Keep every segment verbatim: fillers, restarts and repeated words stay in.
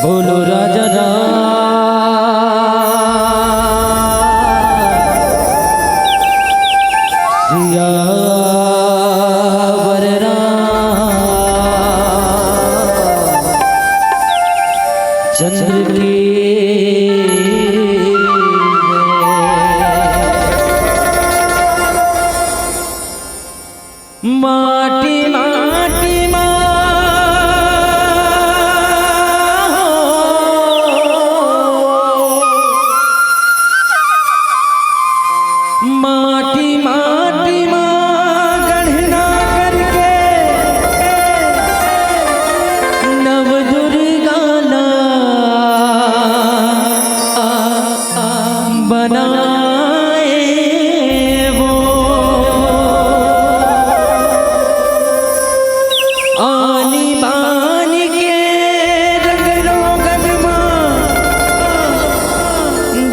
बोलो राजा राम, सियावर राम चंद्र की जय। माटी माटी मा हो, माटी माटी मा गढ़ना करके नव दुर्गा ला बनाए वो। आनी बानी के रंग रोगन मा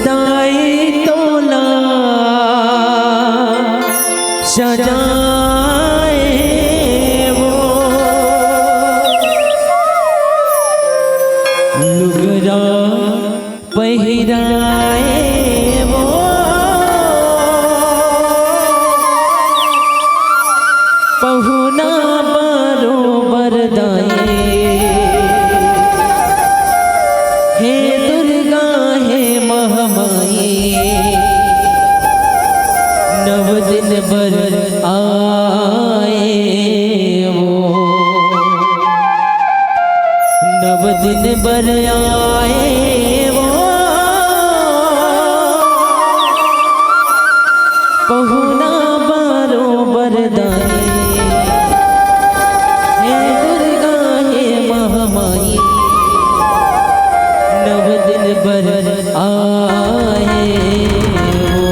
दाई तोला सजाए वो। लुगरा पहिराए वो। पहुना बरोबर दाई, हे दुर्गा हे महामाई, नव दिन बर आए वो। नव दिन बर आए वो। पहुना बरोबर दाई, हे दुर्गा हे महामाई, नव दिन बर आए वो।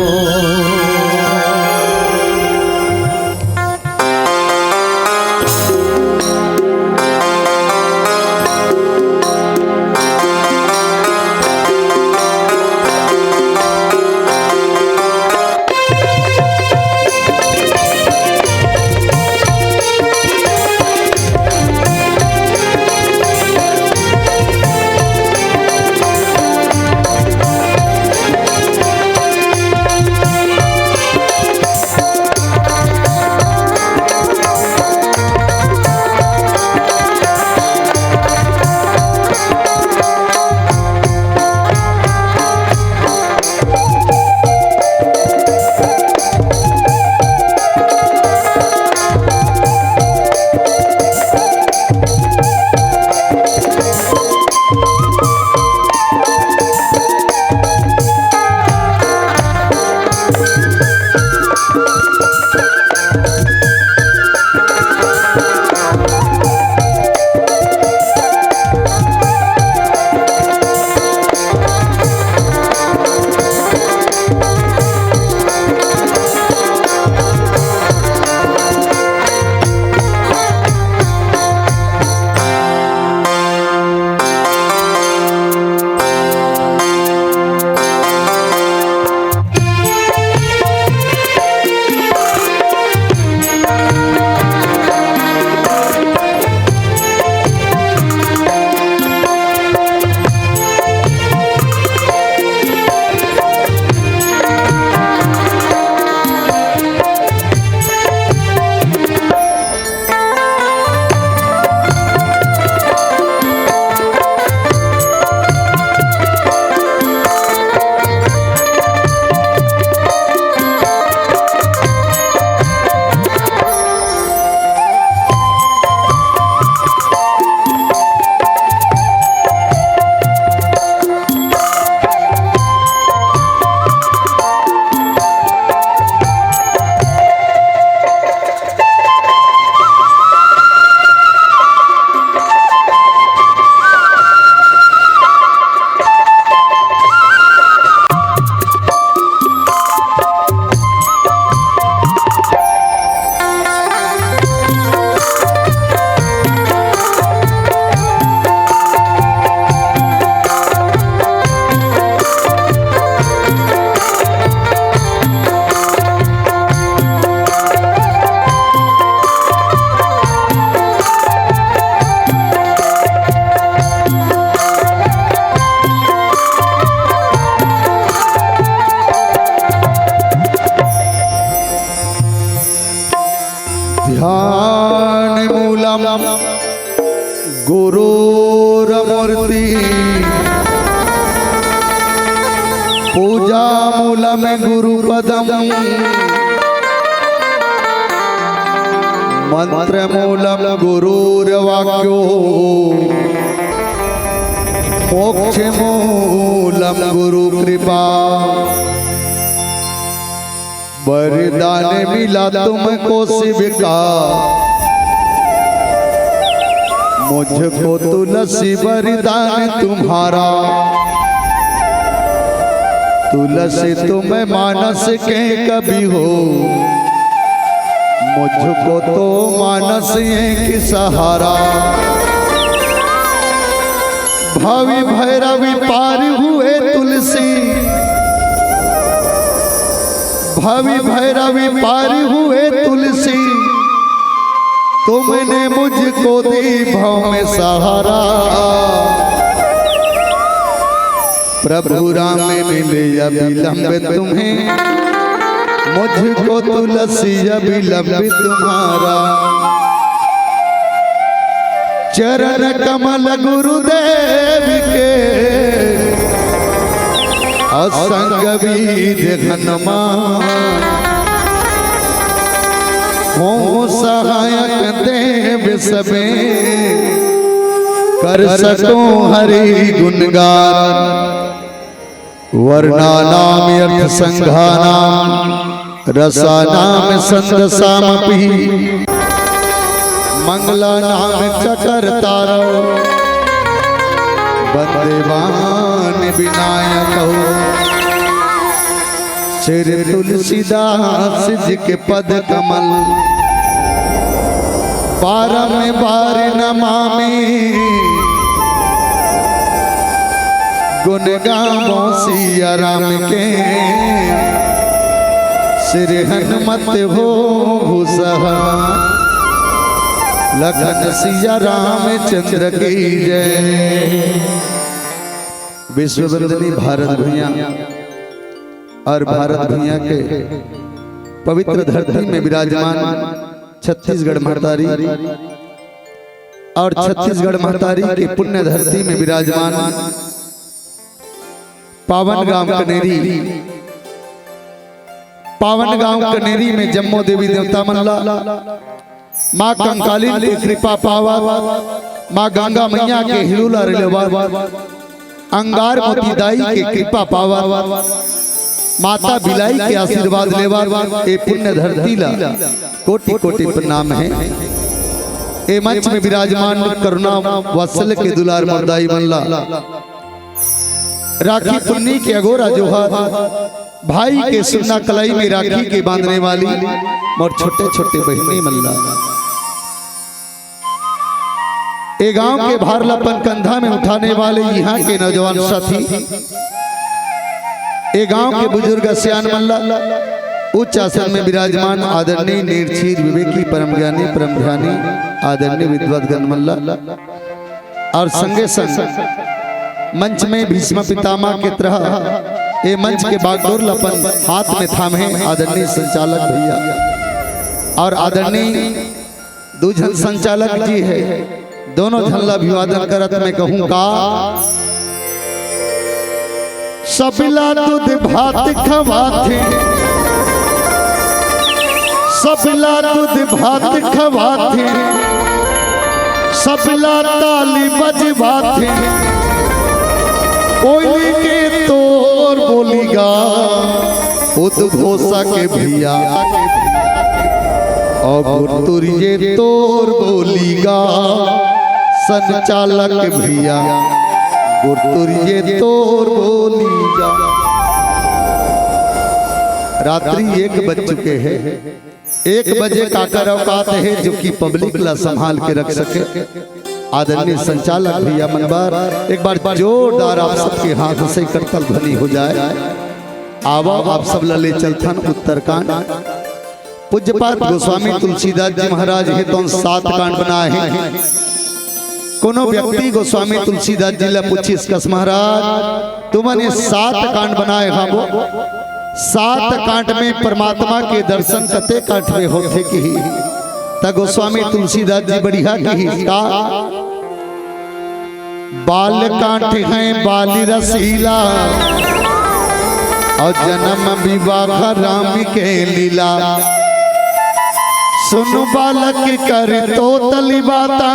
गुरोर्मूर्ति पूजा मूलम गुरुपदम, मंत्र मूलम गुरुर्वाक्यो, मोक्ष मूलम गुरु कृपा। वरदान मिला तुमको शिव का, मुझको तुलसी वरदान तुम्हारा। तुलसी तुम मानस के कवि हो, मुझको तो मानस एक सहारा। भवि भैरवी पार हुए तुलसी, भवि भैरवी पार हुए तुलसी, तुमने मुझको दी भव में सहारा। प्रभु राम मिले अविलंब तुम्हें, मुझको तुलसी अविलंब तुम्हारा। चरण कमल गुरुदेव के, असंग विध हनुमान, हो सहायक देव सबे, कर सकूं हरि गुणगान। वर्णानाम अर्थ संघानाम, रसानाम छंदसामपि, मंगलानाम चकर तारो, वंदेवान विनायक हो। श्री तुलसीदास जी के पद कमल बारंबार नमामि, गुण गावो सिया राम के। श्री हनुमत हो भूसहा, लखन सिया रामचंद्र की जय। विश्ववंदनी भारत भुइयां और भारत भुइयां के पवित्र धरती में विराजमान छत्तीसगढ़ महतारी और छत्तीसगढ़ महतारी के पुण्य धरती में विराजमान पावन गांव कनेरी, पावन गांव कनेरी में जम्मो देवी देवता मन ला माँ कंकालिन के कृपा पावत, माँ गंगा मैया के हिरुला लेवत, अंगार मोती दाई के कृपा पावत, माता बिलाई के आशीर्वाद लेवत, ए पुण्य धरती ला कोटि कोटि प्रणाम हे। ए मंच में विराजमान करुणा वात्सल्य के दुलार मोर दाई मन ला राखी पुन्नी के अगोरा जोहार, भाई के सुन्ना कलाई में राखी के बांधने वाली मोर छोटे छोटे बहिनी मन ला, ए गांव के भार ला अपन कंधा में उठाने वाले यहाँ के नौजवान साथी, ए गांव के बुजुर्ग सियान मन ला, उच्च आसन में विराजमान आदरणीय निर्चीर विवेकी परम ज्ञानी परम ध्यानी आदरणीय विद्वत गण मन ला, और संगे संग मंच में भीष्म पितामह के तरह ए मंच के बागडोर ला अपन हाथ में थामे आदरणीय संचालक भैया और आदरणीय दू झन संचालक जी हे, दोनों झन ला अभिवादन करत मैं कहूँ का, सबला दूध भात खवाथे, सबला दूध भात खवाथे, सबला ताली बजवाथे, कोई के तोर बोली गा, उद्घोषा के भैया, और गुरतुरिये तोर बोली गा, संचालक भैया, गुरतुरिये तोर बोली गा। रात्रि एक बज चुके हे, एक बजे काकर औकात हे जो कि पब्लिक ला संभाल के रख सके। आदरणीय संचालक भैया मन बर एक बार जोरदार आप सबके हाथ से करताल ध्वनि हो जाए। आवा आप सब ला ले चलथन उत्तरकांड। पूज्यपाद गोस्वामी तुलसीदास जी महाराज हे तौन सात कांड बनाए हे। कोनो व्यक्ति गोस्वामी तुलसीदास जी ला पूछिस कस महाराज, तुमन ये सात कांड बनाए हवो, सात कांड में परमात्मा के दर्शन कते कांड में होथे किही? त गोस्वामी तुलसीदास जी बढ़िया किही का, बाल कांट हैं बाली रसीला, और जन्म विवाह राम के लीला। सुन बालक कर तो तली बाता,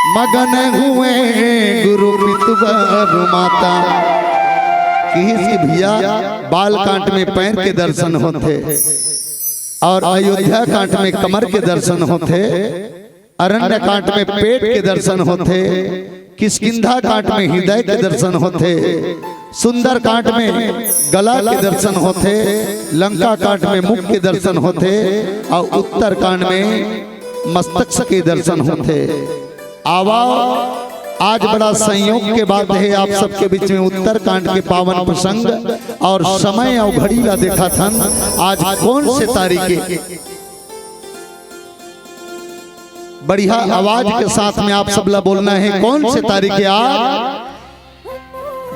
मगन हुए गुरु पितु बर माता। किहिस कि भैया, बाल कांट में पैर के दर्शन होथे, और अयोध्या कांट में कमर के दर्शन होथे, अरण्य कांट में पेट के दर्शन होथे, किष्किंधा कांट में हृदय के दर्शन होथे, सुंदर कांट में गला के दर्शन होथे, लंका कांट में मुख के दर्शन होथे, और उत्तर कांड में मस्तक के दर्शन होथे। आवा, आज बड़ा संयोग के बात है, आप सबके बीच में उत्तर कांड के पावन प्रसंग और समय और घड़ी ला देखाथन। आज कौन से तारीख के बढ़िया आवाज के साथ में आप सब ला बोलना है, कौन से तारीख के आज?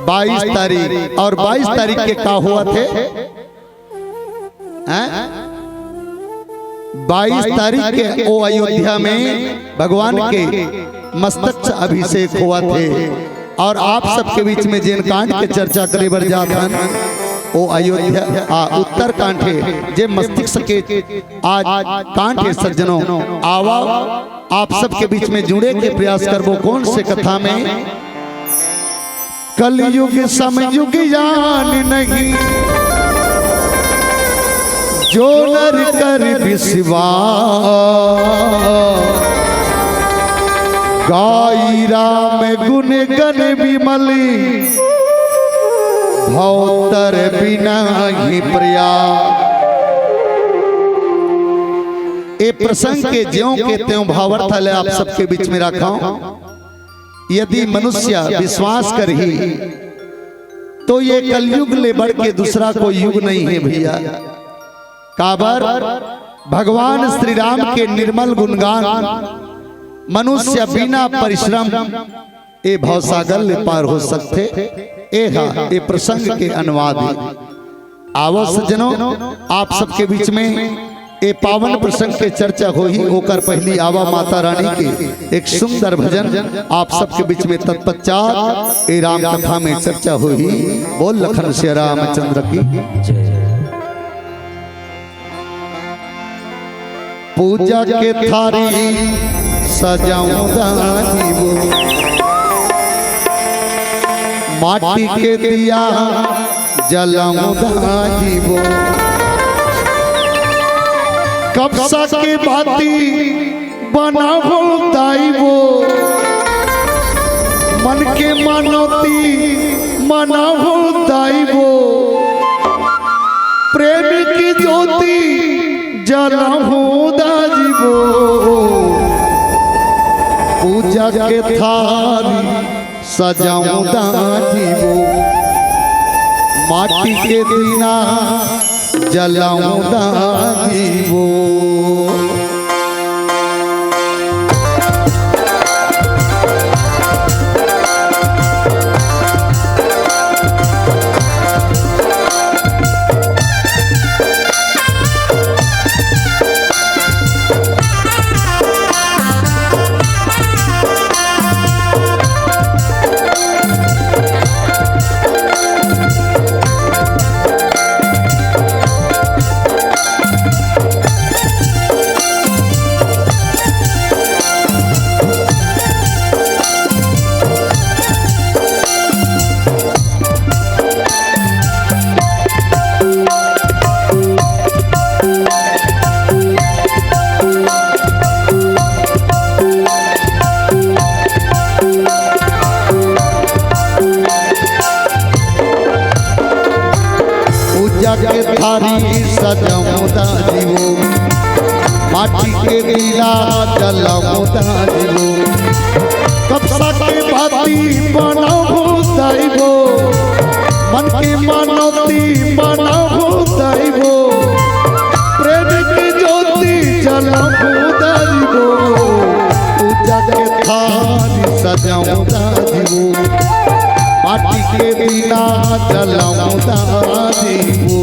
बाईस तारीख। और बाईस तारीख के का होवत हे? हैं? बाईस तारीख के ओ अयोध्या में भगवान के मस्तक से अभिषेक होवत हे। और आप सबके बीच में जेन कांड के चर्चा करे बर जात हन, ओ अयोध्या, आ, उत्तर कांड हे, जे मस्तिष्क के आज कांड हे सज्जनों, आवा आप सबके बीच में जुड़े के प्रयास करबो। कौन से कथा में? कलयुग समयुग जान नहीं, जो नर कर विश्वास। गाई राम गुण गण विमल, भवतर बिना ही प्रयास। ए प्रसंग के ज्यों के त्यों भावार्थ ले आप सबके बीच में रखा हूं। यदि मनुष्य विश्वास करही, तो ये कलयुग ले बढ़ के दूसरा कोई युग नहीं है भैया। काबर? भगवान श्री राम के निर्मल गुणगान मनुष्य बिना परिश्रम ए भवसागर ले पार हो सकथे। ए हा ए प्रसंग के अनुवाद हे। आवो सज्जनों, आप सबके बीच में ए पावन प्रसंग के चर्चा होही, ओकर पहली आवा माता रानी के एक सुंदर भजन आप सबके बीच में, तत्पश्चात ए राम कथा में चर्चा होही। बोल लखन सिया रामचंद्र की। पूजा के थारी सजाऊं दानी वो, माटी के दिया जलाऊं दाई वो, कपसा के बाती बनाऊं दाई वो, मन के मनौती मनाऊं दाई वो, प्रेम की ज्योति जलाऊं दाई वो, पूजा के थारी सजाऊं दादी वो, माटी के दीना जलाऊं दादी वो। पूजा के थारी सजाऊं दादी वो, माटी के दीना जलाऊं दादी वो, कपसा के बाती बनाऊं दाई वो, मन के मनौती बनाऊं दाई वो, प्रेम की ज्योति जलाऊं दाई वो, पूजा के थारी सजाऊं दादी वो, माटी के दीना जलाऊं दादी वो।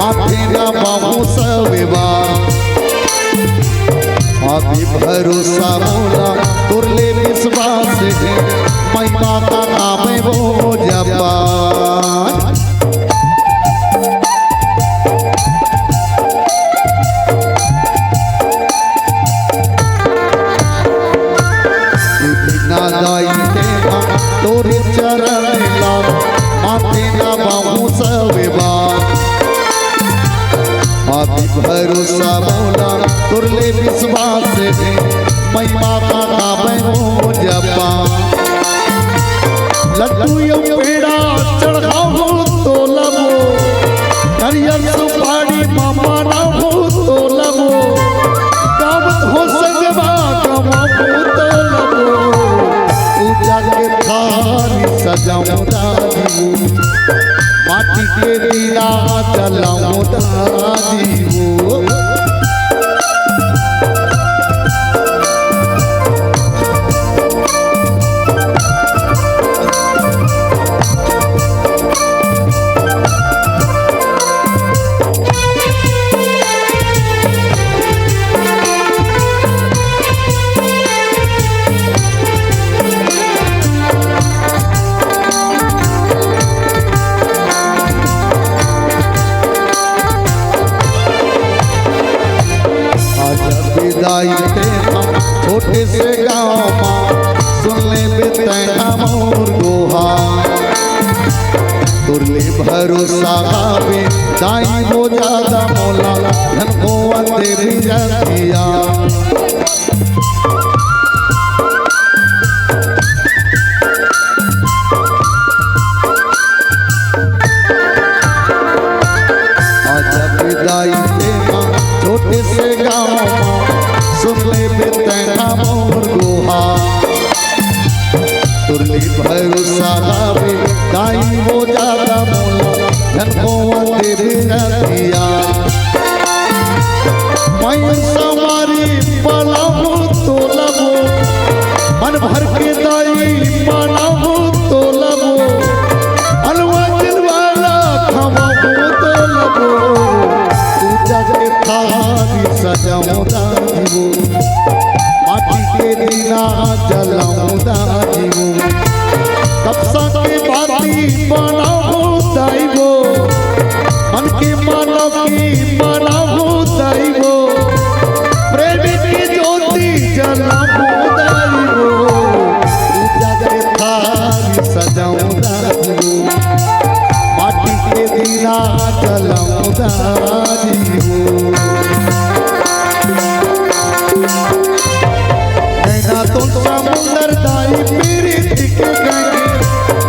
आथे ना पाहूं सवेवा। अभी भरोसा मोला तोर ले विश्वास हे, मैं माता नाम वो जपा। बिना दाई तेना तोरे चरण ला, माथे ना बाहू सवेवा। अभी भरोसा मोला तोर ले विश्वास हे, मैं माता का मैं हो जपा। लड्डू यो पेड़ा चढ़ाहूं तोला वो, नरियर सुपारी मामा ना हो तोला वो, काम हो संगवा काम हो तोला वो, पूजा के थारी सजाऊं दादी वो, माटी के दीया जलाऊं दादी वो। आजा बिदाई तेना छोटे से गाँव मा, सुन ले बेतैना मोर दोहा। तोर ले भरोसा हावे, दाई वो ज्यादा मोला, धन को अंधे भी रखिया। आजा बिदाई तेना छोटे से गाँव मा, सुन ले बेतैना मोर दोहा। तोर ले भरोसा हावे, दाई वो ज्यादा मोला, धन को अंधे भी रखिया। मैं सवारी पलाहूं तोला वो, मन भर के दाई पलाहूं तोला वो, अलवा जलवाला खवाहूं तोला वो, पूजा के थारी सजाऊं दाई वो, माटी के दीया जलाऊं दाई वो, कपसा के बाती बनाऊं दाई वो, मन के मानव की बनाऊं दाई वो, प्रेम की ज्योति जलाऊं दाई वो, पूजा के थारी सजाऊं दाई वो, माटी के दीया जलाऊं दाई वो। नैना तो समुंदर दाई पीरित के गंगे,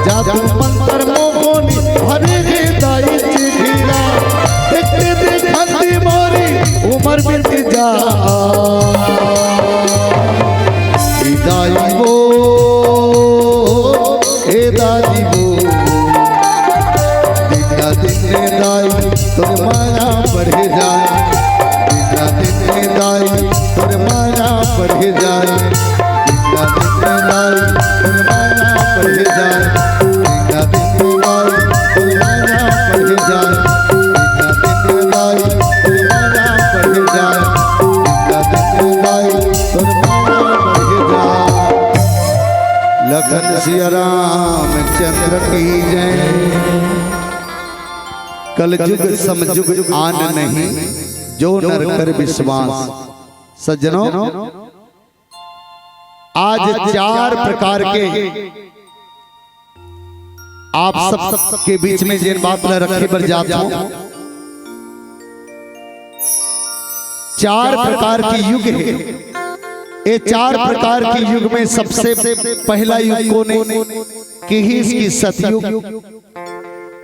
जादू मंत्र मोहनी भरे रे दाई चिघिरा, देखते देखती मोरी उमर बीत जा। ए दाई वो, ए दाई वो, दिन दिन दाई तोर माया बढ़े जाए, दिन दिन दाई तोर माया बढ़े जाए, दिन दिन दाई तोर माया बढ़े जाए, दिन दिन दाई तोर माया बढ़े जाए, दिन दिन दाई तोर माया बढ़े जाए, दिन दिन दाई तोर माया बढ़े जाए। लखन सिया रामचंद्र की जय। कलजुग समजुग आन नहीं, जो नर कर विश्वास। सज्जनों, आज चार प्रकार के आप सब के बीच में जेन बात ला रखे बर जात हूं, चार प्रकार के युग हे। ये चार प्रकार के युग में सबसे पहला युग कोन हे? किहिस कि सतयुग।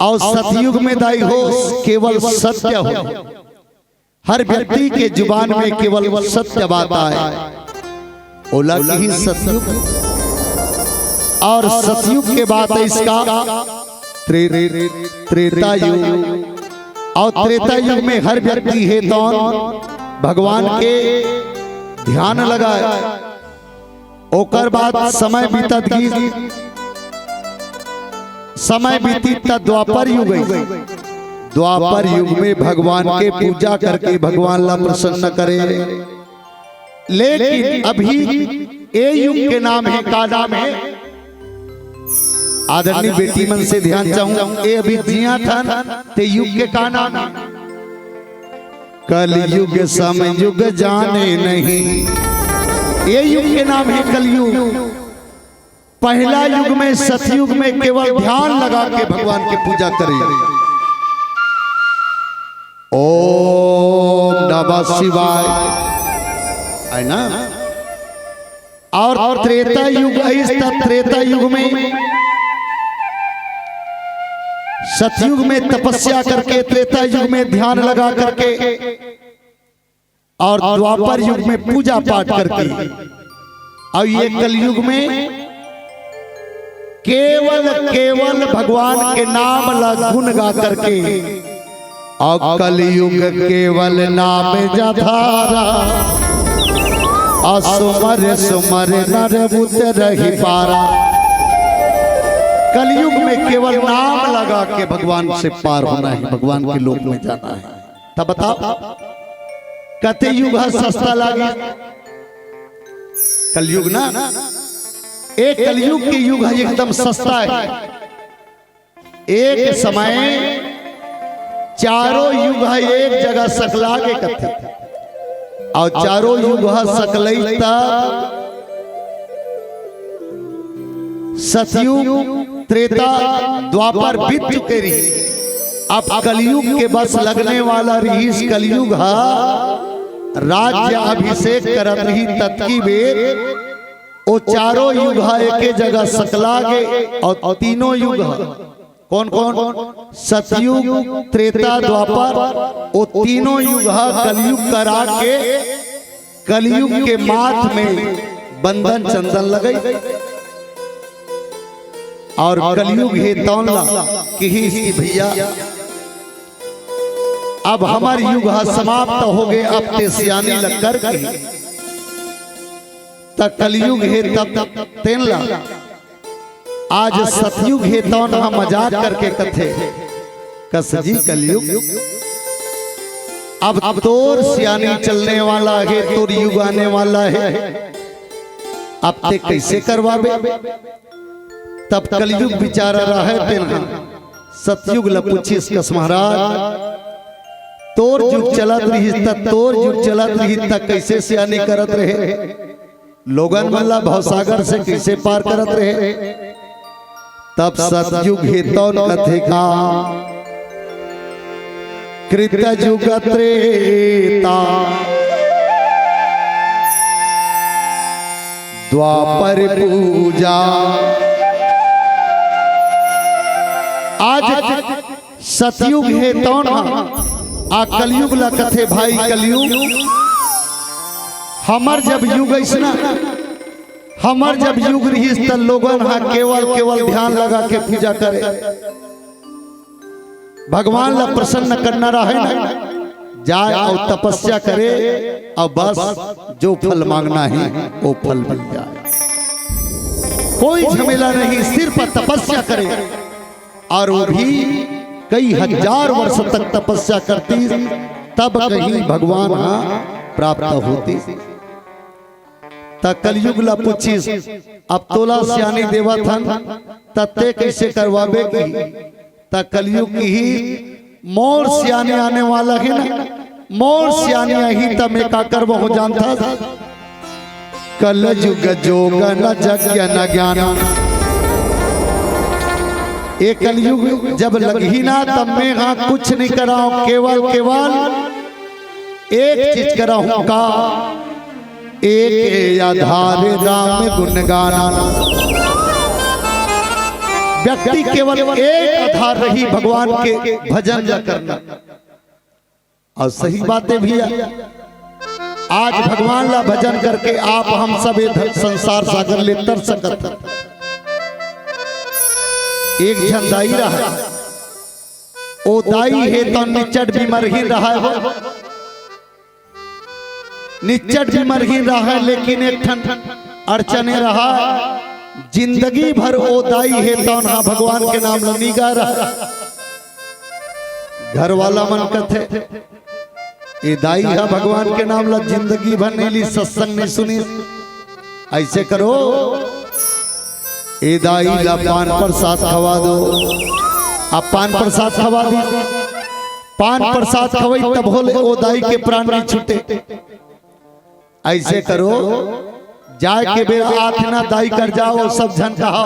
और सतयुग में दाई हो केवल सत्य हो, हर व्यक्ति के जुबान में केवल सत्य बात आए, ओला किहिस सतयुग। और सतयुग के बात है इसका त्रे-, त्रेता युग। और त्रेता युग में हर व्यक्ति हे तौन भगवान के ध्यान लगाए। ओकर बाद समय बीतत गिस, समय बीतिस त द्वापर युग अइस, द्वापर युग में भगवान के पूजा करके भगवान ला प्रसन्न करे। लेकिन अभी ए युग के नाम हे, का नाम हे? आदरणीय बेटी मन से ध्यान चाहूं, ए अभी जिया था न, ते युग के का नाम हे? कलयुग सम युग जाने नहीं, ए युग के नाम हे कलयुग। पहला युग में, सतयुग में केवल ध्यान लगा के भगवान की पूजा करे। ओम नमः शिवाय, है ना? और त्रेता युग आइस, त त्रेता युग में, सतयुग में तपस्या करके, त्रेता युग में ध्यान लगा करके, और द्वापर युग में पूजा पाठ करके, और ये कलयुग में केवल, केवल भगवान के नाम ला गुण गा करके, और कलयुग केवल नाम जधारा, और सुमर सुमर नर उतरहि पारा। कलयुग में केवल नाम लगा के भगवान से पार होना है, भगवान के लोक में जाना है। तब बताओ, कते युग ह सस्ता लागे? कलयुग ना, एक कलयुग के युग ह एकदम सस्ता हे। एक समय चारों युग ह एक जगह सकला के कथे, और चारों युग ह सकलई त सतयुग, त्रेता, द्वापर बीत चुके रही। अब कलयुग के बस लगने वाला रहीस। कलयुग ह राज्य अभिषेक करत रही, ततकी बेर ओ चारों युग ह एके जगह सकला गे, और तीनों युग ह, कौन कौन? सतयुग, त्रेता, द्वापर, ओ तीनों युग ह कलयुग करा के कलयुग के माथ में बंदन चंदन लगई, और कलयुग हे तौन ला किहिस कि भैया, अब हमर युग ह समाप्त हो गे, अब ते सियानी ल करके। त कलयुग हे तब तेन ला, आज सतयुग हे तौन ह मजाक करके कथे, कस जी कलयुग, अब तोर सियानी चलने वाला हे, तोर युग आने वाला हे, अब ते कैसे करवाबे? तब कलयुग बिचारा रहय तेन ह सतयुग ल पूछिस, कस महाराज, तोर युग चलत रहिस त, तोर युग चलत रहिस त कैसे सियानी करत रहे, लोगन मन ला भवसागर से कैसे पार करत रहे? तब सतयुग हे तौन कथे का, कृत युग त्रेता द्वापर पूजा। आज सतयुग हे तौन ह, आ कलयुग ला कथे भाई कलयुग। हमर जब युग अइस ना, हमर जब युग रहिस त लोगन ह केवल, केवल ध्यान लगा के पूजा करे, भगवान ला प्रसन्न करना रहे ना, जाय अउ तपस्या करे, अउ बस जो फल मांगना हे वो फल मिल जाय। कोई झमेला नहीं, सिर्फ तपस्या करे। और वो भी कई हजार वर्ष तक तपस्या करतिस, तब कहीं भगवान ह प्राप्त होतिस। त कलयुग ला पूछिस, अब तोला सियानी देवत हन, त ते कैसे करवाबे की? त कलयुग किही, मोर सियानी आने वाला हे ना, मोर सियानी आही त मैं का करबो हो जानथस? कलयुग जोग न जग न ज्ञान। ए कलयुग जब लगही ना, तब मैं हा कुछ नहीं कराऊं, केवल, केवल एक चीज कराऊं का, एक आधार राम गुणगान। व्यक्ति केवल एक आधार रही भगवान के भजन ला करना। अउ सही बात हे भैया, आज भगवान ला भजन करके आप हम सब ए ध-, संसार सागर ले तर सकत हन। एक झन दाई रहा, ओ दाई हे त निच्चट बिमरहीन रहा हो, निच्चट बिमरहीन रहा, लेकिन एक ठन अड़चने रहा, जिंदगी भर ओ दाई हे तौन हा भगवान के नाम ल निगा रहा। घर वाला मन कथे, "ए दाई ह भगवान के नाम ला जिंदगी भर नहीं ली, सत्संग नहीं सुनी।" ऐसे करो, ए दाई ला पान प्रसाद खवा दो। अब पान प्रसाद खवा दी, पान प्रसाद खवाई तब होले ओ दाई के प्राण नहीं छूटे। ऐसे करो, जाए के बेरा आथे ना दाई कर जाओ, सब झन कहा,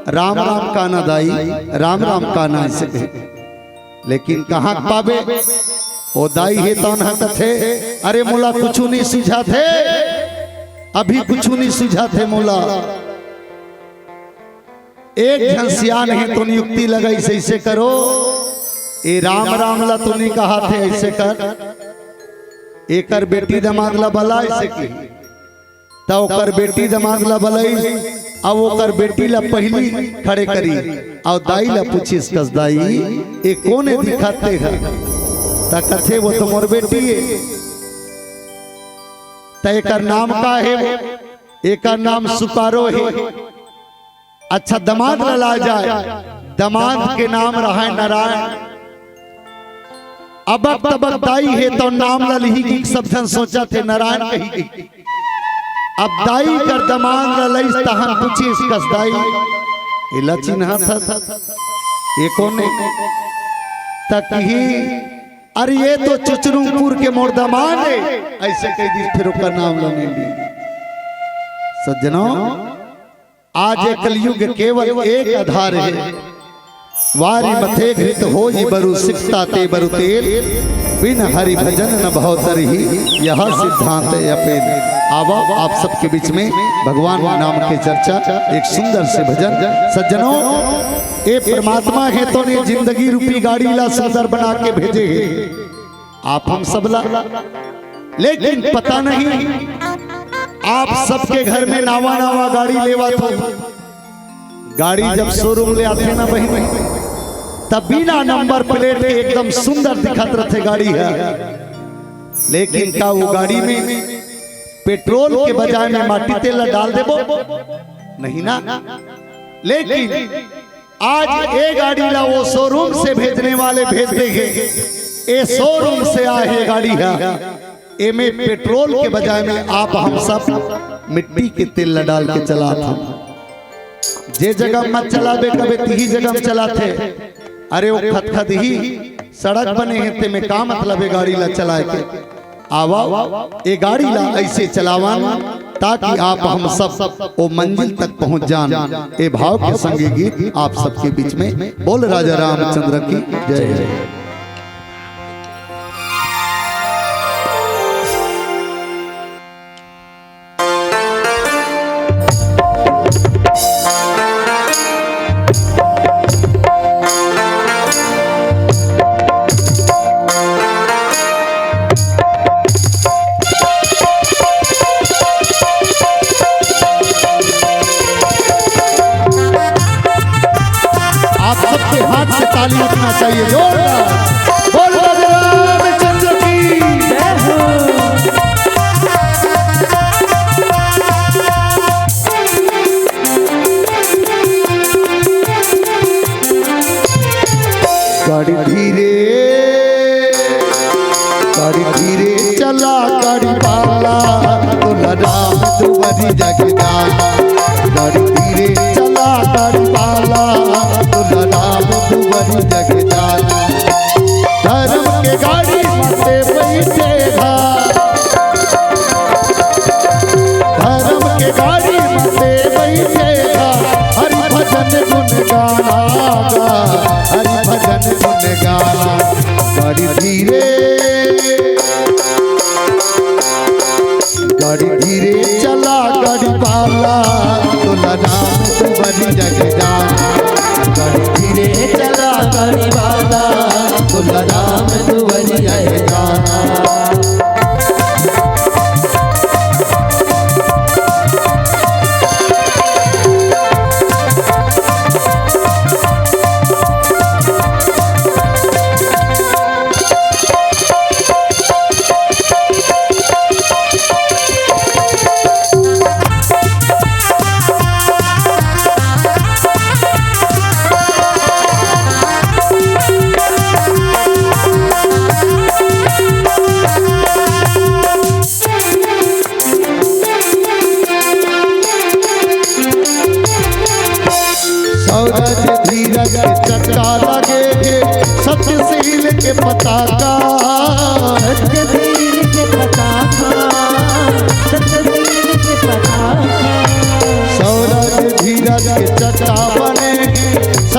"राम राम काना दाई, राम राम काना," ऐसे कहे। लेकिन कहाँ के पाबे? ओ दाई हे तौन ह कथे, "अरे मोला कुछु नहीं सुझात हे, अभी कुछु नहीं सुझात हे मोला।" एक झन सियान हे तो नियुक्ति लगाई, ऐसे करो, "ए राम राम ला तो नहीं कहा थे, ऐसे कर, एकर बेटी दमाद ला बला," ऐसे की। त ओकर बेटी दमाद ला बलाई, अब ओकर बेटी ला पहली खड़े करी, अउ दाई ला पूछिस कस, "दाई, ए कोने दिखत हे?" त कथे, "वो तो मोर बेटी हे।" "त एकर नाम का हे?" "एकर नाम सुपारो हे।" अच्छा, दमाद ला लाय जाय, दमाद के नाम रहय नारायण। अबक तबक दाई हे तो नाम ला लिही कि सब झन सोचत हे नारायण कही कि। अब दाई कर दमाद ला लइस तहन पूछिस कस, "दाई, एला चिन्हत हस? ए कोने?" त किही, "अरे ये तो चुचरुंगपुर के मोर दमाद हे," ऐसे कह दी, फिर ओकर नाम ला नहीं ली। सज्जनों, आज ये कलयुग केवल एक आधार हे। वारी मथे घृत होई बरु सिकता ते बरु तेल, बिन हरि भजन न भव तरही, यह सिद्धांत अपेल। आवो, आप सबके बीच में भगवान नाम के चर्चा, एक सुंदर से भजन। सज्जनों, ए परमात्मा हे तो ने जिंदगी रूपी गाड़ी ला सुंदर बना के भेजे हे। आप हम सबला, लेकिन पता नहीं आप सबके घर में नावा नावा गाड़ी लेवत हो। गाड़ी जब शोरूम ले आथे ना बहिनी, तब बिना नंबर प्लेट के एकदम सुंदर दिखत रथे गाड़ी ह। लेकिन का वो गाड़ी में पेट्रोल के बजाय में माटी तेल ला डाल देबो? नहीं ना। लेकिन आज ए गाड़ी ला वो शोरूम से भेजने वाले भेज देंगे, ए शोरूम से आए हे गाड़ी ह, एमे पेट्रोल के बजाय में आप हम सब मिट्टी के तेल ला डाल के चलात हन। जे जगह मत चलाबे कबे तिही जगह में चलाथे। अरे वो खदखदही सड़क बने हे, तेमे का मतलब हे गाड़ी ला चलाए के? आवा, ए गाड़ी ला ऐसे चलावन ताकि आप हम सब ओ मंजिल तक पहुंच जान। ए भाव के संगे गीत आप सबके बीच में। बोल राजा रामचंद्र की जय। आप सबके हाथ से ताली उठना चाहिए, जोरदार। बोल राधे रामचंद्र की जय हो। गाड़ी धीरे, गाड़ी धीरे चला, गाड़ी वाला, तोला राम दुआरी जग जाना। गाड़ी धीरे चला, गाड़ी वाला, तोला राम दुआरी जग जाना। धर्म के गाड़ी मते बैठे धा, धर्म के गाड़ी मते बैठे धा, हरि भजन गुण गाना गा, हरि भजन गुण गाना। गाड़ी धीरे, गाड़ी धीरे चला, गाड़ी वाला, तोला नाम तू बन जग जाना। गाड़ी धीरे चला, गाड़ी वाला, तोला नाम तू बन जग जाना।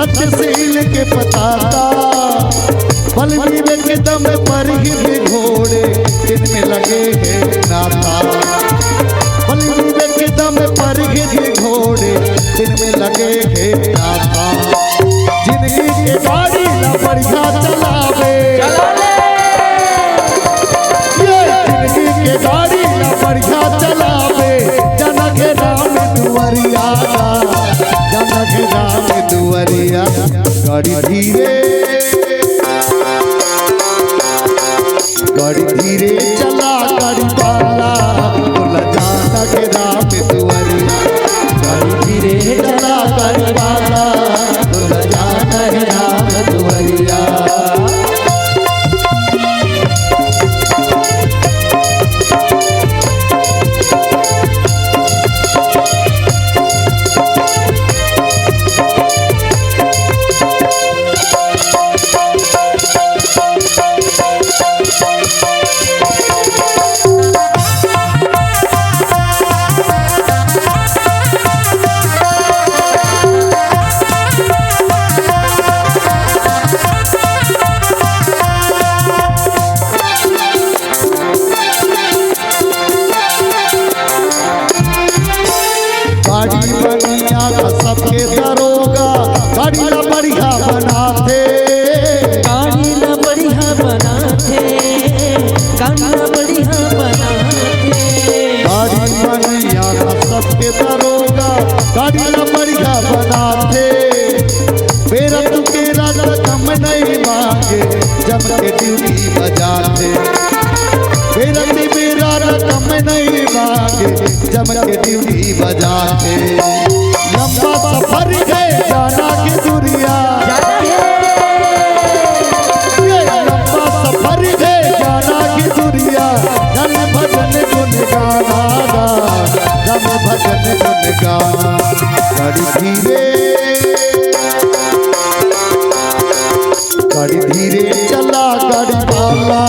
सत्यशील के पताता, बल विवेक दम परहित घोड़े, जिनमें लगे हे नाता। बल विवेक दम परहित घोड़े, जिनमें लगे हे नाता। जिंदगी के गाड़ी ला बढ़िया चलावे। ये जिंदगी के गाड़ी ला बढ़िया चलावे। जनक राम दुआरिया, जनक राम दुआरिया। गाड़ी धीरे, गाड़ी धीरे चला, गाड़ी वाला, बोला जनक राम दुआरिया। गाड़ी धीरे चला, गाड़ी वाला, बोला जनक राम दुआरिया। गाड़ी बनिया का सबके दरोगा, गाड़ी ला बढ़िया बनाथे। गाड़ी ला बढ़िया बनाथे, गाड़ी ला बढ़िया बनाथे। गाड़ी बनिया का सबके दरोगा, गाड़ी ला बढ़िया बनाथे। बेरा तू के रात कम नहीं मांगे, जम के ड्यूटी बजाथे। बेरा ती बेरा रकम नहीं मांगे, जम के ड्यूटी बजाथे। लंबा सफर है जाना की दुरिया, ये लंबा सफर है जाना की दुरिया। धन भजन गुन गाना गा, धन भजन गुन गाना। गाड़ी धीरे, गाड़ी धीरे चला, गाड़ी वाला,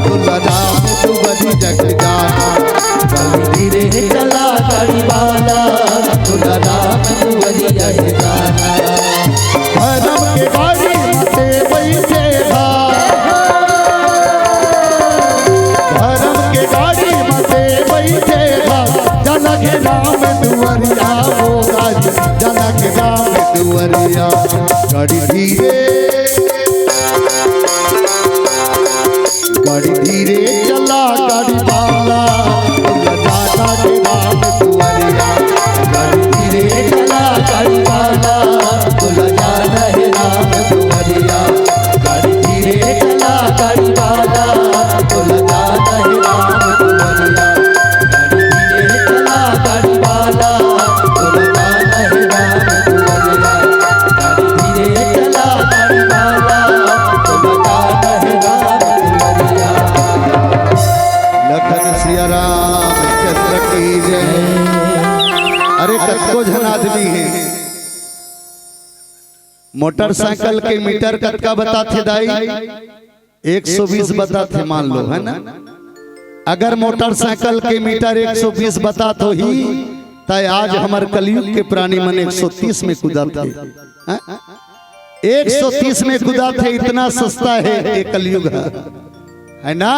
बोला राम दुआरी जग जाना। गाड़ी धीरे चला, गाड़ी वाला, बोला राम दुआरी जग जाना। धर्म के गाड़ी मते बैठे था, धर्म के गाड़ी मते बैठे था। जनक राम दुआरिया, वो गाड़ी जनक राम दुआरिया। गाड़ी धीरे, गाड़ी धीरे चला, गाड़ी वाला, बोला जाना के राम दुआरिया। गाड़ी धीरे चला, गाड़ी वाला, बोला जाना है राम दुआरिया। गाड़ी धीरे चला, गाड़ी वाला, बोला जाना है राम दुआरिया। गाड़ी धीरे चला, गाड़ी वाला, बोला जाना है राम दुआरिया। गाड़ी धीरे चला, गाड़ी वाला, बोला जाना है राम दुआरिया। लखन सिया रामचंद्र की जय। अरे, कतको झन आदमी हे, मोटरसाइकिल के मीटर कतका बताथे दाई? एक सौ बीस बताथे, मान लो, है ना? अगर मोटरसाइकिल के मीटर एक सौ बीस बतात होही, त आज हमर कलयुग के प्राणी मन एक सौ तीस में कूदत हे, हैं? एक सौ तीस में कूदत हे, इतना सस्ता हे ये कलयुग ह, है ना?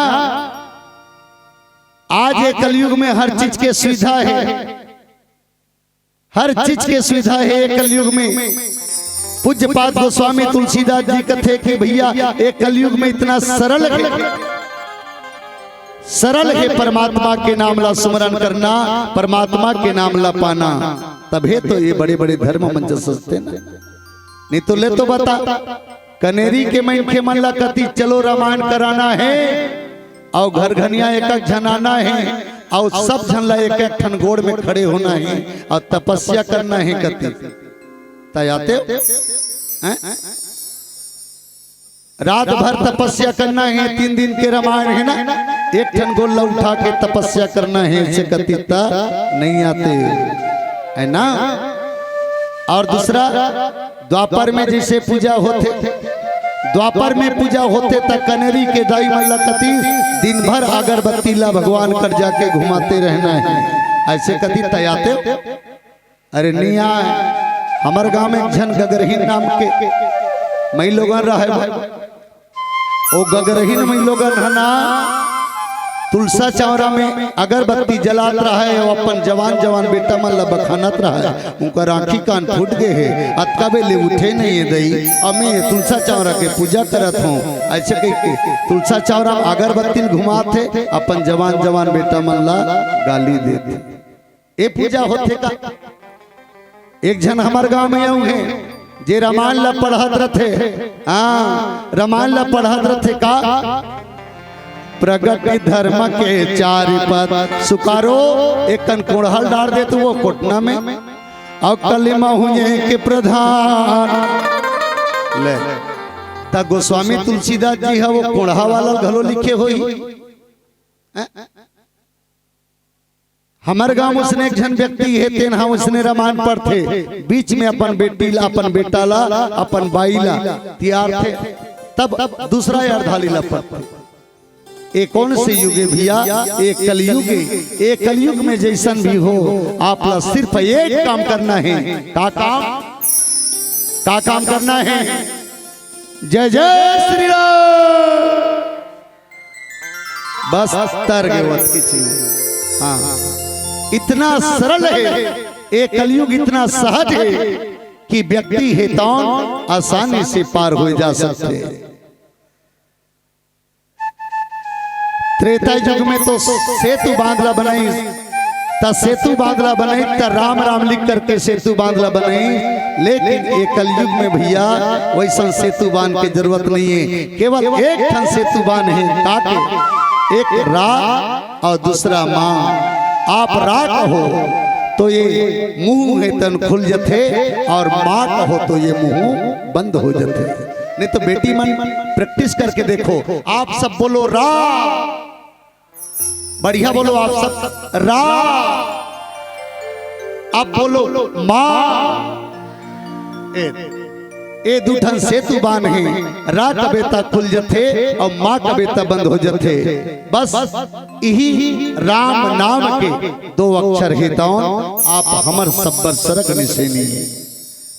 आज ये कलयुग में हर चीज के सुविधा हे, हर चीज के सुविधा हे ये कलयुग में। पूज्यपाद गोस्वामी तुलसीदास जी कथे कि भैया, ये कलयुग में इतना सरल हे, सरल हे परमात्मा के नाम ला सुमरन करना, परमात्मा के नाम ला पाना, तभे तो ये बड़े-बड़े धर्म मन जस सजथे ना। नहीं तो ले तो बता, कनेरी के मनखे मन ला कति चलो रामायण कराना हे, अउ घर घनिया एक एक झन आना हे, अउ सब झन ला एक एक ठन गोड़ में खड़े होना हे, अउ तपस्या करना हे कति। त आते हो? हैं? रात भर तपस्या करना हे, तीन दिन के रामायण हे ना, एक ठन गोड़ ला उठा के तपस्या करना हे, ऐसे कति त नहीं आते, है ना? अउ दूसरा, द्वापर में जइसे पूजा होथे, द्वापर में पूजा होथे त कनेरी के दाई मन ला कति दिन भर अगरबत्ती ला भगवान कर जाके घुमाते रहना हे, ऐसे कति त आते हो? अरे नहीं आय, हमर गांव में एक झन गगरहीन नाम के मई लोगन रहे भाई। ओ गगरहीन मई लोगन ह ना, तुलसा चौरा में अगरबत्ती जलात रहे, ओ अपन जवान जवान बेटा मन ला बखानत रहे। उनकर आंखी कान फूट गे हे, अतका बेले उठे नहीं है दई। अमी तुलसा चौरा के पूजा करत हों, ऐसे कह के तुलसा चौरा में अगरबत्ती घुमात हे, अपन जवान जवान बेटा मन ला गाली देत हे। ए पूजा होथे का? एक झन हमर गांव में अउ हे, जे रामायण ला पढ़त रथे। हाँ, रामायण ला पढ़त रथे का? प्रगति धर्म के चारि पद सुकारो, एक कन कोड़हल डार दे तो वो कोटना में, अउ कलिमा हुए के प्रधान। ले, त गोस्वामी तुलसीदास जी ह वो कोड़हा वाला घलो लिखे होही। हैं? हमर गांव उसने एक झन व्यक्ति हे, तेन हा उसने रामायण पढ़थे, बीच में अपन बेटी ला, अपन बेटा ला, अपन बाई ला तियारथे, तब दूसरा अर्धाली ला पढ़थे। ए कौन से युग हे भैया? ए कलयुग हे। ए कलयुग में जैसन भी हो, आप ला सिर्फ एक काम करना हे। का काम? का काम करना हे? जय जय श्री राम। बस तर गे वत की चीज। हाँ, इतना सरल हे, ए कलयुग इतना सहज हे कि व्यक्ति हे तौन आसानी से पार हो जा सकथे। त्रेता युग में तो सेतु बांध ला बनाई, त सेतु बांध ला बनाई, त राम राम लिख करके सेतु बांध ला बनाई। लेकिन ए कलयुग में भैया वैसन सेतु बांध के जरूरत नहीं हे। केवल एक ठन सेतु बांध हे, ताकि एक रा अउ दूसरा माँ। आप रा कहो तो ये मुंह हे तन खुल जथे, अउ माँ कहो तो ये मुंह बंद हो जथे। नहीं तो बेटी मन, practice करके देखो, आप सब बोलो रा, बढ़िया बोलो आप सब, रा। आप बोलो माँ। ए, ए दू ठन सेतु बांध हे, रा कबे त खुल जथे अउ माँ कबे त बंद हो जथे। बस इही राम नाम के दो अक्षर हे तौन आप हमर सब्बर सरग निसेनी।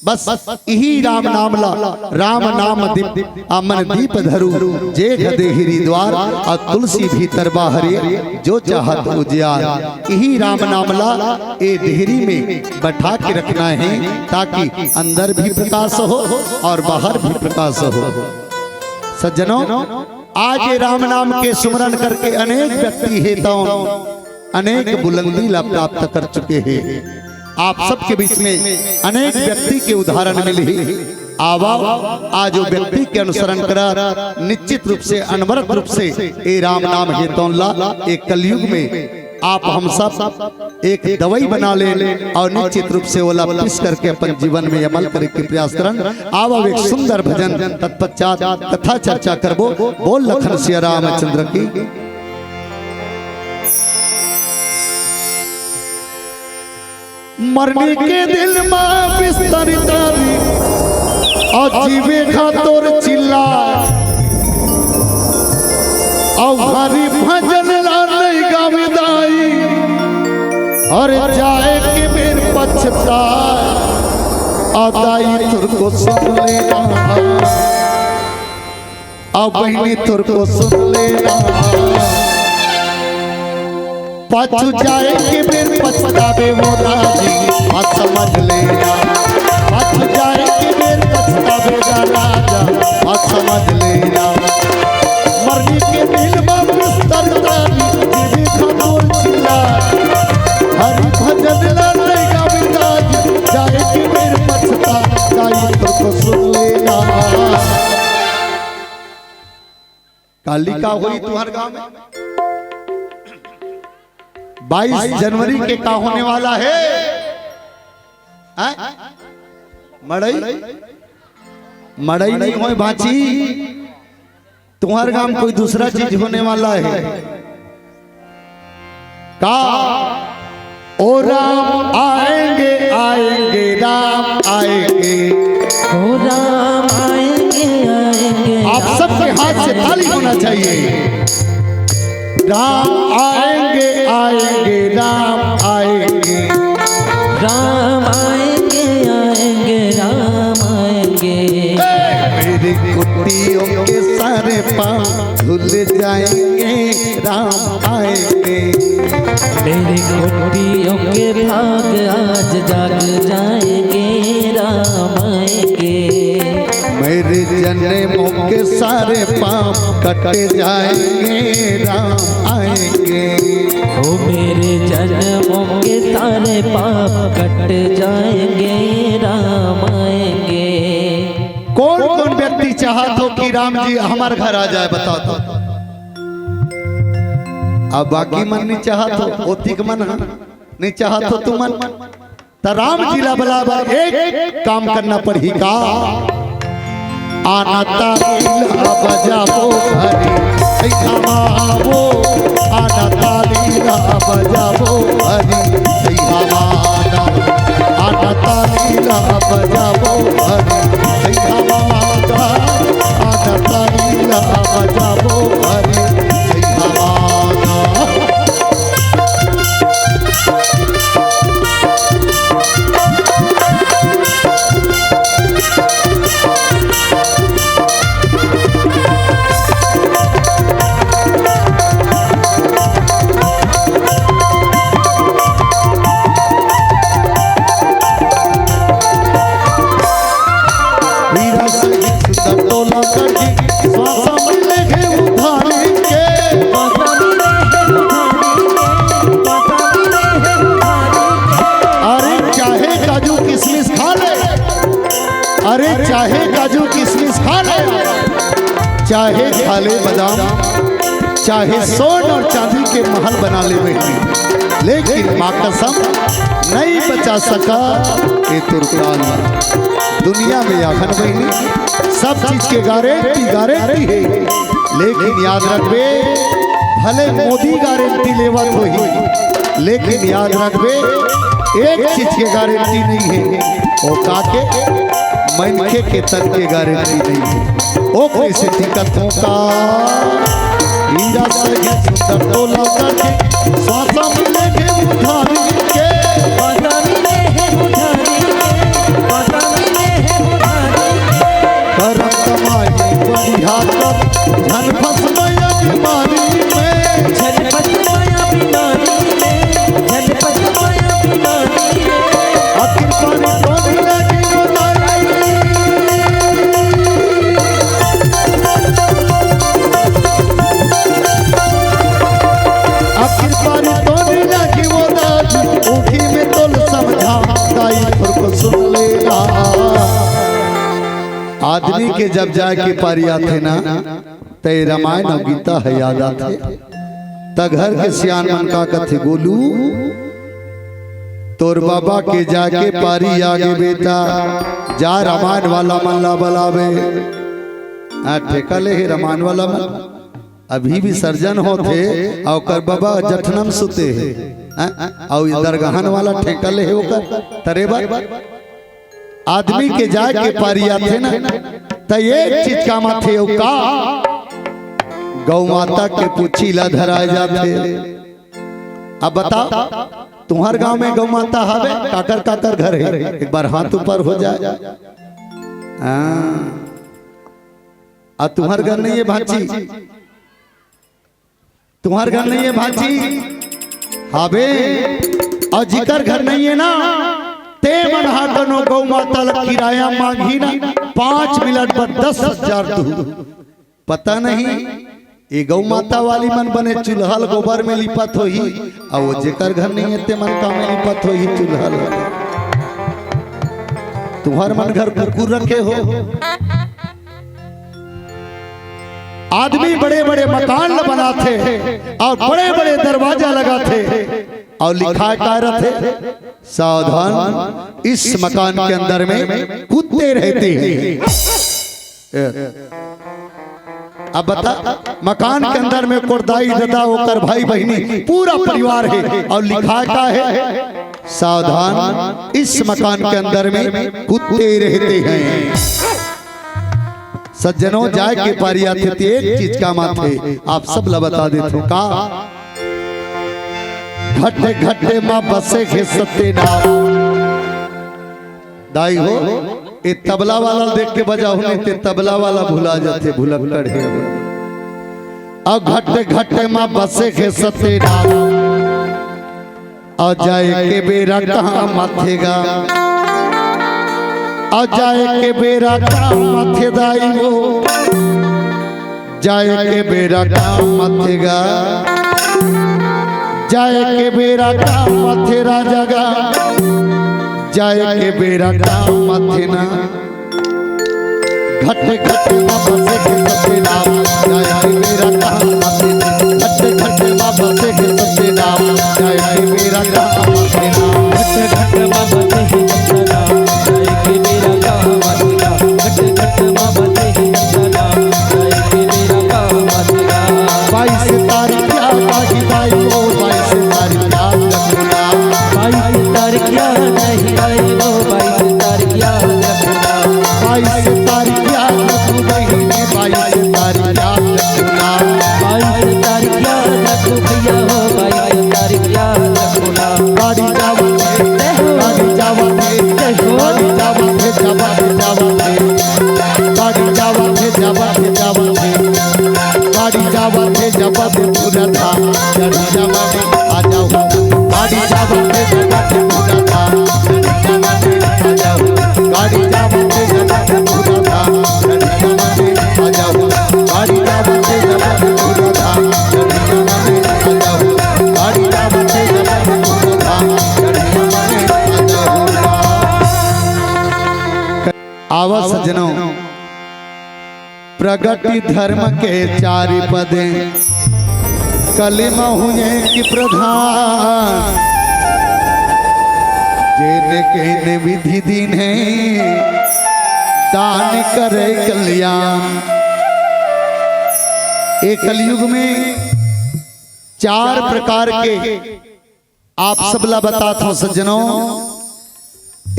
बस इही राम नाम ला, राम नाम दीप, अमन दीप धरू, जेघ देहिरी द्वार, अउ तुलसी भीतर बाहरे, जो चाहत उजियार। इही राम नाम ला ए देहरी में बैठा के रखना हे, ताकि अंदर भी प्रकाश हो अउ बाहर भी प्रकाश हो। सज्जनों, आज ये राम नाम के सुमरन करके अनेक व्यक्ति हे तौन अनेक बुलंदी ला प्राप्त कर चुके हे। आप सबके बीच में अनेक व्यक्ति के उदाहरण मिलही। आवा, आज वो व्यक्ति के अनुसरण करा, निश्चित रूप से, अनवरत रूप से ए राम नाम हे तौन ला ए कलयुग में आप हम सब एक दवाई बना लेन अउ निश्चित रूप से ओला पीस करके अपन जीवन में अमल करे के प्रयास करन। आवा, एक सुंदर भजन, तत्पश्चात कथा चर्चा करबो। बोल लखन सिया रामचंद्र की। मरनी के दिन मा बिस्तर तारी, अउ जीवे खातिर चिल्ला, अउ हरि भजन ला नहीं गावे दाई, अउ जाए के बेर पछताए, अउ दाई तोर को सुन लेना। अउ बहिनी तोर को सुन लेना, पाछू जाए के बेर पछताबे वो दाई, बात समझ लेना। पाछू जाए के बेर पछताबे गा राजा, बात समझ लेना। मरनी के दिन मा बिस्तर तारी, जीवे खातिर चिल्ला, हरि भजन ला नहीं गावे दाई, जाए के बेर पछता, दाई तोर को सुन लेना। काली का होई तुम्हार गांव में? बाईस जनवरी के का होने वाला हे? हैं? मड़ई? मड़ई नहीं होय बाची, तुम्हार गांव में कोई दूसरा चीज होने वाला हे। का? ओ राम आएंगे, आएंगे, राम आएंगे। ओ राम आएंगे, आएंगे। आप सबके हाथ से ताली होना चाहिए। राम आएंगे, आएंगे, राम आएंगे। राम आएंगे, आएंगे, ले जाएंगे, राम आएंगे। मेरी कुटियों के भाग आज जाग जाएंगे, राम आएंगे। मेरे जन्मों के सारे पाप कट जाएंगे, राम आएंगे। ओ मेरे जन्मों के सारे पाप कट जाएंगे, राम आएंगे। कौन कौन व्यक्ति चाहत हो कि राम जी हमर घर आ जाए, बताओ तो। अब बाकी मन नहीं चाहत हो, ओतिक मन ह नहीं चाहत हो तुमन, त राम जी ला बला बर एक काम करना पड़ही का। आना ताली ला बजाबो हरी, सैया मावो। आना ताली ला बजाबो हरी, सैया मावो। आना ताली ला बजाबो हरी, सैया मावो। आना ताली ला बजाबो हरी, सैया मावो। हीरा सहित सुंदर तोला कर जी, श्वास मिले है उधारी के। अरे चाहे काजू किशमिश खा ले, अरे चाहे काजू किशमिश खा ले, चाहे खा ले बादाम, चाहे सोन और चांदी के महल बना ले बेटी, लेकिन माँ कसम नहीं बचा सका ये तुरकाल। दुनिया में आखन बहिनी सब चीज के गारंटी, गारंटी है, लेकिन याद रखबे, भले मोदी गारंटी लेवत होही, लेकिन याद रखबे, एक चीज के गारंटी नहीं है, वो का के मनखे के तन के गारंटी नहीं है। ओ कैसे टिकत हो का? हीरा सही सुंदर तोला करके, श्वास मिले के उधारी के। करम कमाई बढ़िया कर, धन फंस गया बीमारी में। झटपट माया बीमारी में, झटपट माया बीमारी में। आखिर पर कौन लगी वो दाई? आखिर पर कौन लगी वो दाई? ऊखी में तोल समझा, दाई थोरको सुन लेना। आदमी के जब जाए के पारी आथे ना, ते रामायण अउ गीता ह याद आथे। त घर के सियान मन का कथे, "गोलू, तोर बाबा के जाके पारी आगे बेटा, जा रामायण वाला मन ला बलावे।" हाँ, ठेका ले हे रामायण वाला मन, अभी विसर्जन होथे, अउ ओकर बाबा जठनम सुते हे, हाँ? अउ इधर गहन वाला ठेका ले हे ओकर, तरे बर आदमी के जाए के पारी आथे ना, त एक चीज काम आथे, अउ का? गौ माता के पूछी ला धराए जाथे। अब बताओ, तुम्हर गांव में गौ माता हवे? काकर काकर घर हे? एक बार हाथ ऊपर हो जाए। हाँ। आ तुम्हर घर नहीं है भांची? तुम्हर घर नहीं है भांची? हाबे। अउ जिकर घर नहीं है ना, ते मन हा कोनो गौ माता ला किराया मांगही ना, पांच मिनट बर दस हजार दू। पता नहीं, ये गौ माता वाली मन बने चूल्हा ल गोबर में लिपत होही, अउ वो जेकर घर नहीं है, ते मन का में लिपत होही चूल्हा ल। तुम्हर मन घर कुकुर रखे हो। आदमी बड़े-बड़े मकान ल बनाथे अउ बड़े-बड़े दरवाजा लगाथे अउ लिखाय का रथे, "सावधान, इस मकान के अंदर में कुत्ते रहते हैं।" ए, अब बता, मकान के अंदर में कोरदाई, ददा, ओकर भाई बहिनी, पूरा परिवार हे अउ लिखाय का हे, "सावधान, इस मकान के अंदर में कुत्ते रहते हैं।" सज्जनों, जाय के पारी आथे ते एक चीज काम आथे, आप सब ला बता देथों का। घटे घटे मा बसे हे सत्यनारायण। दाई हो, ए तबला वाला देख के बजाहू, नहीं ते तबला वाला भुला जाथे, भुलक्कड़ हे। अउ घट घट म बसे हे सत्यनारायण। अउ जाए के बेरा कहाँ मथे गा, अउ जाए के बेरा कहाँ मथे दाई हो, जाए के बेरा कहाँ मथे गा, जाए के बेरा कहाँ मथे राजा गा, जाए के बेरा कहाँ मथे ना। घट घट म बसे हे सत्यनारायण, जाए के बेरा कहाँ मथे ना। घट घट म बसे हे सत्यनारायण, जाए के बेरा कहाँ मथे ना। घट घट म बसे हे सत्यनारायण, जाए के बेरा कहाँ मथे ना। घट घट म बसे हे सत्यनारायण, जाए के बेरा कहाँ मथे ना। बाईस तारीख याद आही दाई हो, बाईस तारीख याद रखहू ना। बाईस तारीख याद आही दाई हो, बाईस तारीख याद रखहू ना। बाईस तारीख याद रखहू बहिनी, बाईस तारीख याद रखहू ना। बाईस तारीख याद रखहू भैया हो, बाईस तारीख याद रखहू ना। गाड़ी जावत हे, गाड़ी जावत हे, गाड़ी जावत हे, जावत हे, जावत हे। गाड़ी जावत हे, जावत हे, जावत हे। गाड़ी जावत हे, जावत हे, पूरा धाम। चढ़ी जवानी आ जाओ। गाड़ी जावत हे, जावत हे, पूरा धाम। चढ़ी जवानी आ जाओ। गाड़ी जावत हे, जावत हे, पूरा धाम। चढ़ी जवानी आ जाओ। गाड़ी जावत हे, जावत हे, पूरा धाम। चढ़ी जवानी आ जाओ। गाड़ी जावत हे, जावत हे, पूरा धाम। चढ़ी जवानी आ जाओ। आवा सज्जनों, प्रगति धर्म के चारि पदे, कली महु एक प्रधान। जेन केन विधि दीन्हे, दान करे कल्याण। ए कलयुग में चार प्रकार के आप सबला बतात हों सज्जनों,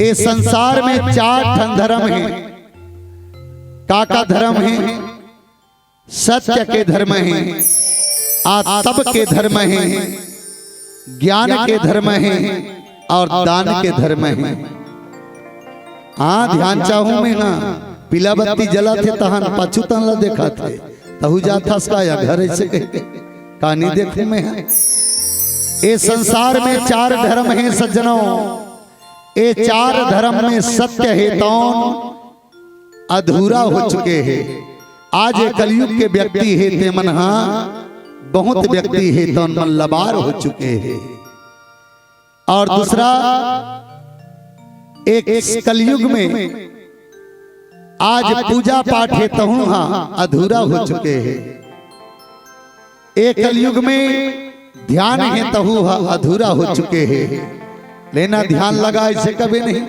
ए संसार में चार ठन धर्म हे। का का धर्म हे? सत्य के धर्म हे, आ तप के धर्म हे, ज्ञान के धर्म हे अउ दान के धर्म हे। हाँ, ध्यान चाहूं मैं, हाँ, पीला बत्ती जलत हे तहन पाछू तन ला देखत हे, तहू जाथस का या घर अइसे कहिके, का नइ देखूं मैं, हाँ। ए संसार में चार धर्म हे सज्जनों, ए चार धर्म में सत्य हे तौन अधूरा हो चुके हे। आज ए कलयुग के व्यक्ति हे ते मन हा बहुत व्यक्ति हे तौन मन लबार हो चुके हे। अउ दूसरा, एक कलयुग में आज पूजा पाठ हे तहू हा अधूरा हो चुके हे। ए कलयुग में ध्यान हे तहू हा अधूरा हो चुके हे। लेना ध्यान लगाए से कभी नहीं,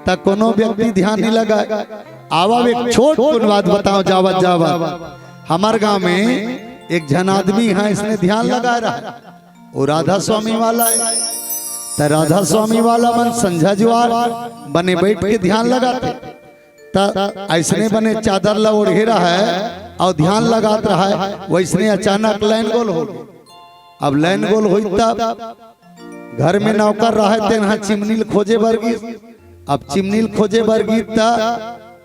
त कोनो व्यक्ति ध्यान नइ लगाए। आवा एक छोट कुन बात बताओ जावत जावत। हमर गांव में एक झन आदमी हा, इसने ध्यान लगा रहा। वो राधा स्वामी वाला हे। त राधा स्वामी वाला मन संझा जुआर बने बइठ के ध्यान लगाथे। त अइसने बने चादर ला ओढ़े रहय अउ ध्यान लगात रहय। वइसने अचानक लाइन गोल हो। अब लाइन गोल होई त घर में नौकर रहय, तेन हा चिमनी ल खोजे बर गिस। अब चिमनी ल खोजे बर गिस त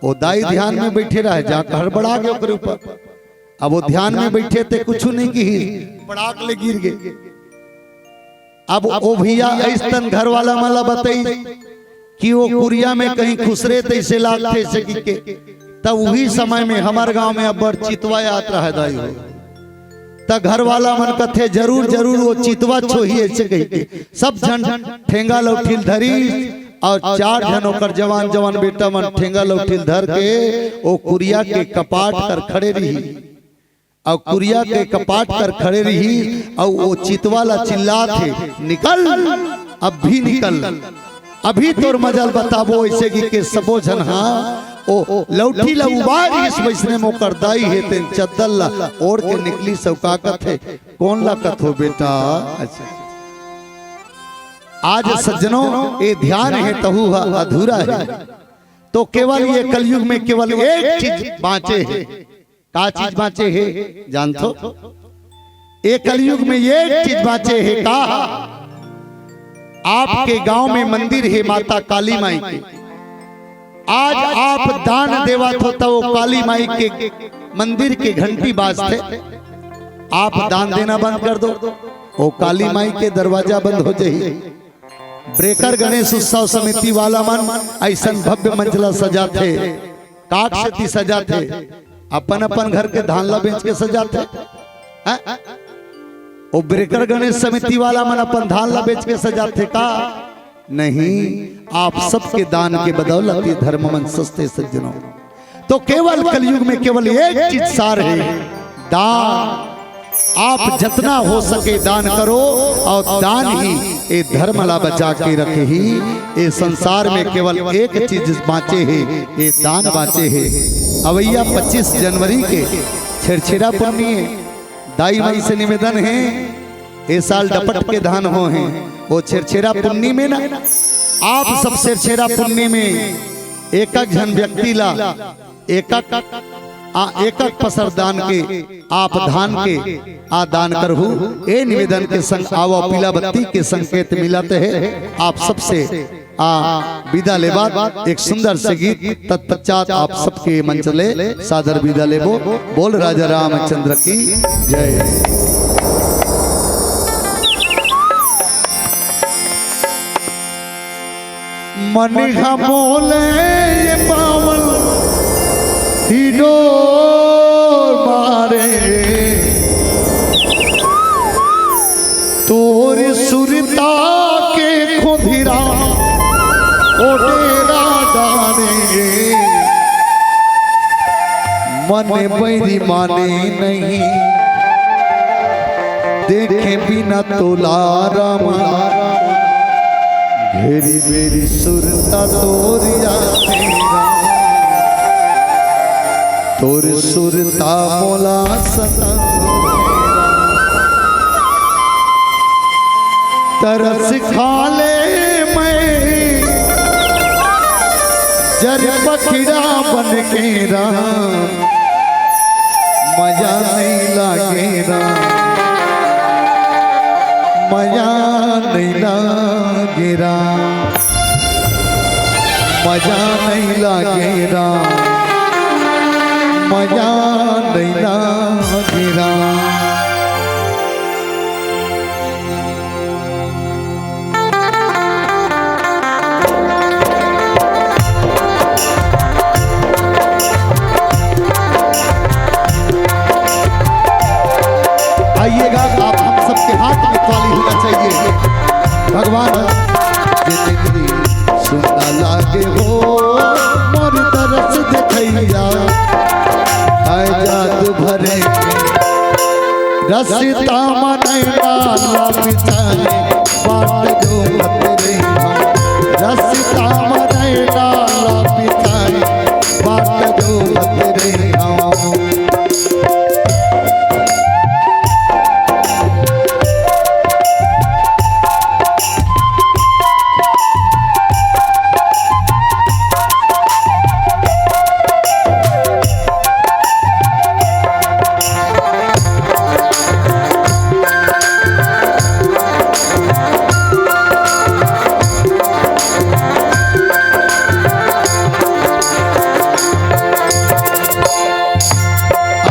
वो दाई ध्यान में बइठे रहय, जाके हड़बड़ा गे ओकरे ऊपर। अब वो ध्यान में बइठे ते कुछु नइ किहिस, पड़ाक ले गिर गे। अब वो भैया अइसन घर वाला मन ला बतइस कि वो कुरिया में कहीं खुसरे तइसे लागथे अइसे कहिके। त उही समय में हमर गांव में अब्बड़ चितवा आत रहय दाई हो। त घर वाला मन कथे, "जरूर, जरूर वो चितवा छुही" अइसे कहिके। सब झन ठेंगा लौठी ल धरिस अउ चार झन ओकर जवान, जवान बेटा मन ठेंगा लौठी ल धर के ओ कुरिया के कपाट कर खड़े रिहिस। अउ कुरिया के कपाट कर खड़े रिहिस अउ ओ चितवा ला चिल्लात हे, "निकल, अभी निकल, अभी तोर मजा ल बताबो" अइसे कहिके सबो झन हा ओ लौठी ला उबारिस। वइसने में ओकर दाई हे तेन चद्दर ला ओढ़ के निकलिस अउ का कथे, "कोन ला कथो बेटा?" अच्छा। आज सज्जनों, ए ध्यान हे तहू हा अधूरा हे। त केवल ए कलयुग में केवल एक चीज बांचे हे। का चीज बांचे हे जानथो? ए कलयुग में एक चीज बांचे हे का? आपके गांव में मंदिर हे माता काली माई के। आज आप दान देवत हो त ओ काली माई के मंदिर के घंटी बाजथे। आप दान देना बंद कर दो, ओ काली माई के दरवाजा बंद हो जाही। ब्रेकर गणेश उत्सव समिति वाला मन अइसन भव्य मंच ला सजाथे, काक सेती सजाथे, अपन अपन घर के धान ला बेच के सजाथे। हैं? ओ ब्रेकर गणेश समिति वाला मन अपन धान ला बेच के सजाथे का? नहीं, आप सबके दान के बदौलत ये धर्म मन सजथे सज्जनों। तो केवल कलयुग में केवल एक चीज सार हे, दान। आप जतना हो सके दान करो, अउ दान ही ए धर्म ला बचा के रखही। ए संसार में केवल एक चीज बाँचे हे, ए दान बाँचे हे। अवइया पच्चीस जनवरी के छेरछेरा पुन्नी हे, दाई मन से निवेदन हे, ए साल डपट के धान हो हे, ओ छेरछेरा पुन्नी में ना, आप सब छेरछेरा पुन्नी में एक एक झन व्यक्ति ला एक एक, आ, एक एक पसर दान के, आप धान के, आ, दान करहू। ए निवेदन के संग आवव, पीला बत्ती के संकेत मिलत हे। आप सबसे, आ, विदा लेबा, एक सुंदर से गीत, तत्पश्चात आप सबके मंच ले सादर विदा लेबो। बोल राजा रामचंद्र की जय। मन हमोले ये पावन हिडोर मारे, तोर सुरता के खोधिरा ओ डेरा डारे। मन बैरी माने नहीं, देखे बिना तोला रामा, घेरी बेरी सुरता तोरिया तेरा, तोर सुरता मोला सता। तरस खा ले मैं जर पखिरा बन के राम, मजा नहीं लागे राम, मजा नहीं लागे राम, मजा नहीं लागे राम, मजा नहीं लागे राम। आइएगा, आप हम सबके हाथ में ताली होना चाहिए। भगवान जिंदगी सुंदर लागे हो, मोर तरस देखैया, आय जादू भरे रसिता मनैना ला बिचारी बाट जो भतरे। रसिता मनैना ला बिचारी बाट जो भतरे।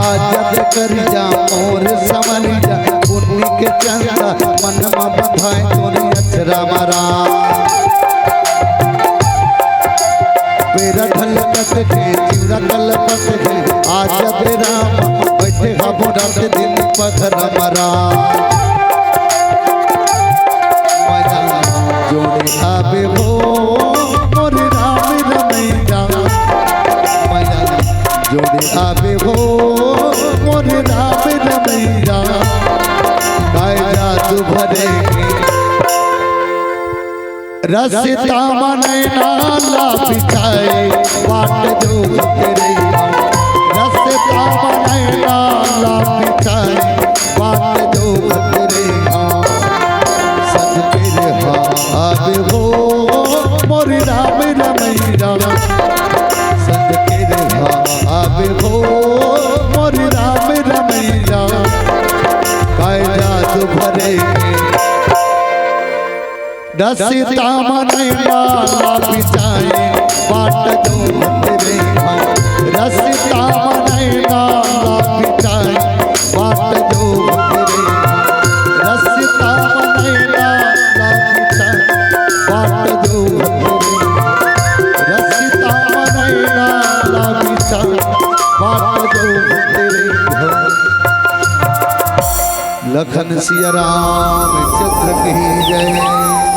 आज जब कर जा मोर समरिया, पुन्नी के चंदा मन मा बंधाए तोरे अचरा मरा। बेरा ढलकत हे, चिउरा कलपत हे, आज बेरा बैठे हबो रात दिन पखरा मरा। मया जोड़े आबे हो मोर राम रमैया, मया जोड़े आबे हो मोर राम रमैया, काय जादू भरे के रसिता मनैना ला बिचाए बाट जो भतरे। रसिता मनैना ला बिचाए बाट जो भतरे। सत के रे हा आबे हो मोर राम रमैया, सत के रे हा आबे हो मोर राम रमैया, काय जादू भरे के रसिता मनैना ला बिचाए बाट जो भतरे। रसिता मनैना ला बिचाए बाट जो लखन सिया रामचंद्र की जय।